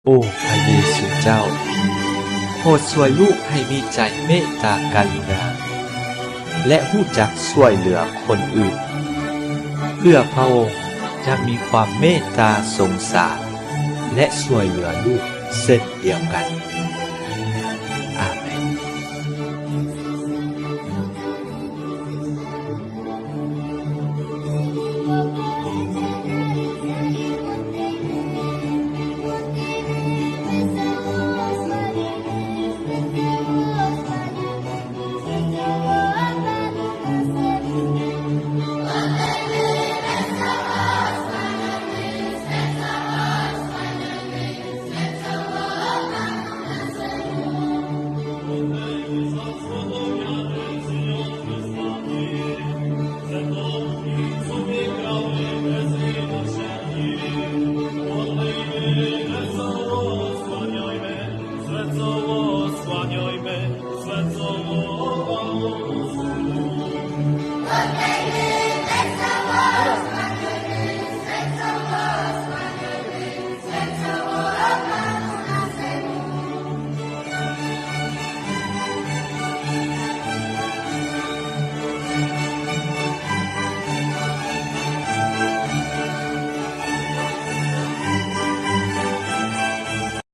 ໂອ້ ພະເຢຊູເຈົ້າ, ໂປດຊ່ວຍລູກໃຫ້ມີໃຈເມດຕາກະລຸນາ ແລະ ຮູ້ຈັກຊ່ວຍເຫຼືອຄົນອື່ນ, ເພື່ອພະອົງຈະມີຄວາມເມດຕາສົງສານ ແລະ ຊ່ວຍເຫຼືອລູກເຊັ່ນດຽວກັນ.